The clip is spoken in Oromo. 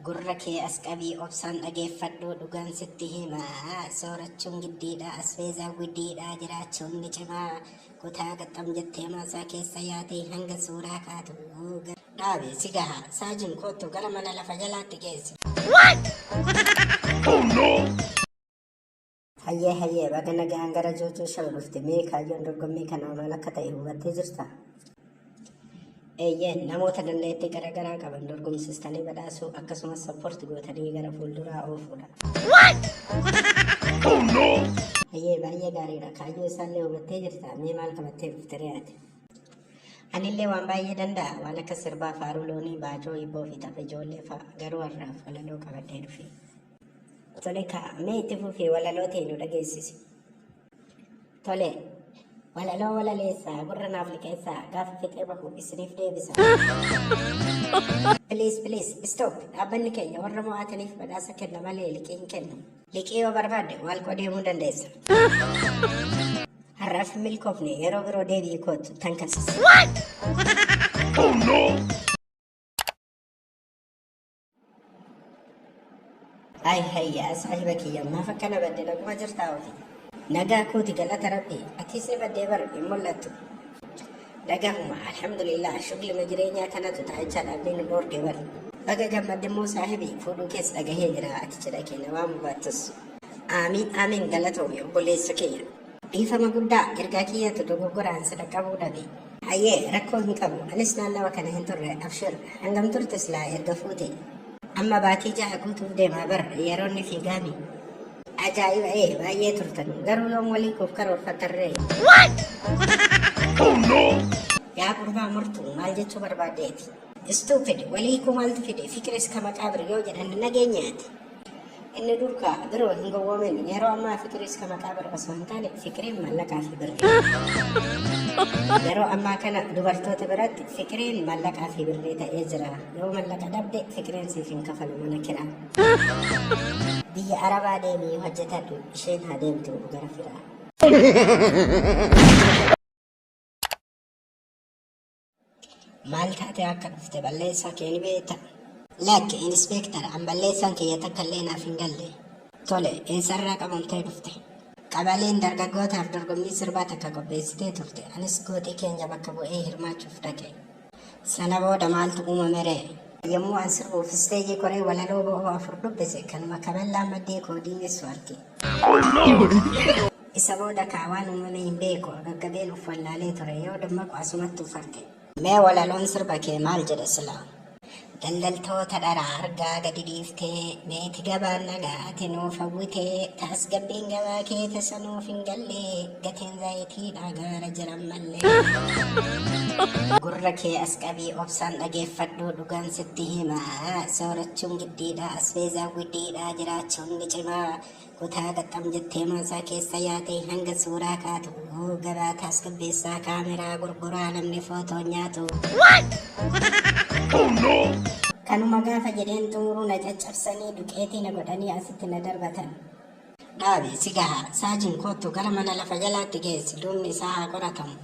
Gurra kee as qabii obsaan dhageeffadhu dhugaan sitti hima. Soorachuun giddiidha, asbeezaa guddiidha, jiraachuun ni cima. Kutaa qaxxam jettee maasaa keessa yaatee hanga suuraa kaatu. Dhaabi si gaha. Saajin koottu gara mana lafa jalaatti geessi. Hayyee hayyee baga nagaan gara Joojoo Show dhufte mee kaayyoon dorgommii kanaa maal akka ta'e hubattee jirta? Eeyyeen namoota dandeettii garaagaraa qaban dorgomsiistanii badhaasuu akkasumas sappoorti gootanii gara fuulduraa oofuudha. Hayyee baay'ee gaariidha. Kaayyoo isaallee hubattee jirta? Mee maal qabattee dhufte ree ati? Anillee waan baay'ee danda'a. Waan akka sirbaa, faaruu loonii, baacoo, hibboo fi tapha ijoollee fa'a. Garuu har'aaf walaloo qabadhee dhufe. Tole kaa mee itti fufii walaloo tee nu dhageessisi. Tole walaloo walaleessaa gurra naaf liqeessaa gaafa fixee bahu isiniif deebisa. Please please stop dhaabbanni keenya warra mo'ataniif badhaasa kenna malee liqii hin kennu. Liqii yoo barbaadde waalqoo deemuu dandeessa. Har'aaf hin milkoofne yeroo biroo deebi'i kootu tan kasis. Ay hayya saahiba kiyya maaf akkana badde naguma jirtaa ofi. Nagaa kooti galata rabbi atiis ni baddee bar hin mul'attu. Nagahuma alhamdulillah shuglima jireenyaa kanatu taa'ichaa dhaabbii nu dhoorge bar. Baga gammadde immoo saahibi fuudhuu kees dhagahee jira ati cidha kee na waamuu baattus. Aamiin aamiin galatoomi obboleessa kiyya. Dhiifama guddaa ergaa kiyyatu dogoggoraan si dhaqqabuu dhabe. Hayyee rakkoo hin qabu anis naannawa kana hin turre abshir hangam turte silaa erga fuute. Amma baatii jaha guutuuf deemaa bar yeroon ni fiigaami. Ajaa'iba ee baay'ee turtan garuu yoom walii kuuf karoorfattan ree. Yaa gurbaa murtuu maal jechuu barbaaddeeti? Stupid walii hiikuu maaltu fide fiqiris ka maqaabir yoo jedhan hin dhageenye ati. Inni dur kaa biroo hin gowwoomin yeroo ammaa fiqiris ka maqaabir osoo hin taane fiqiriin mallaqaa fi birrii. Yeroo ammaa kana dubartoota biratti fiqiriin mallaqaa fi birrii ta'ee jira. Yoo mallaqa dhabde fiqiriin siif hin kafalu mana kiraa. Biyya Arabaa deemii hojjetadhu isheen haa deemtu gara firaa. Maal taatee akka dhufte balleessaa kee ni beekta? Lakki inspektar an balleessaan kiyya takka illee naaf hin galle. Tole eessarraa qabamtee dhufte? Qabaleen dargaggootaaf dorgommii sirbaa takka qopheessitee turte. Anis gooxii keenya bakka bu'ee hirmaachuuf dhaqe. Sana booda maaltu uumame ree? Yommuu an sirbuuf isteejii koree walaloo bo'oo afur dubbise kanuma kabellaan maddii koo diimessu arge. Isa booda kaa waan uumame hin beeku gaggabeen of wallaalee ture yoo dammaqu asumatti of arge. Mee walaloon sirba kee maal jedha silaa? Daldaltoota dharaa argaa gadi dhiiftee meeti gabaan nagaa ati nuuf hawwitee taasgabbiin gabaa kee tasa nuuf hin galle gatiin zayitiidha gaara jiran mallee. Gurra kee as qabii obsaan dhageeffadhu dhugaan sitti hima soorachuun giddiidha asbeezaan widdiidha jiraachuun ni cima Kutaa qaxxam jettee maasaa keessa yaatee hanga suuraa kaatu gabaa taasgabbeessaa kaameraa gurguraa namni footoo nyaatu. Kanuma gaafa jedheen xumuruu na caccabsanii duqeetii na godhanii asitti na darbatan. Dhaabi si gaha saajin koottu gara mana lafa jalaatti geessi duubni isaa haa qoratamu.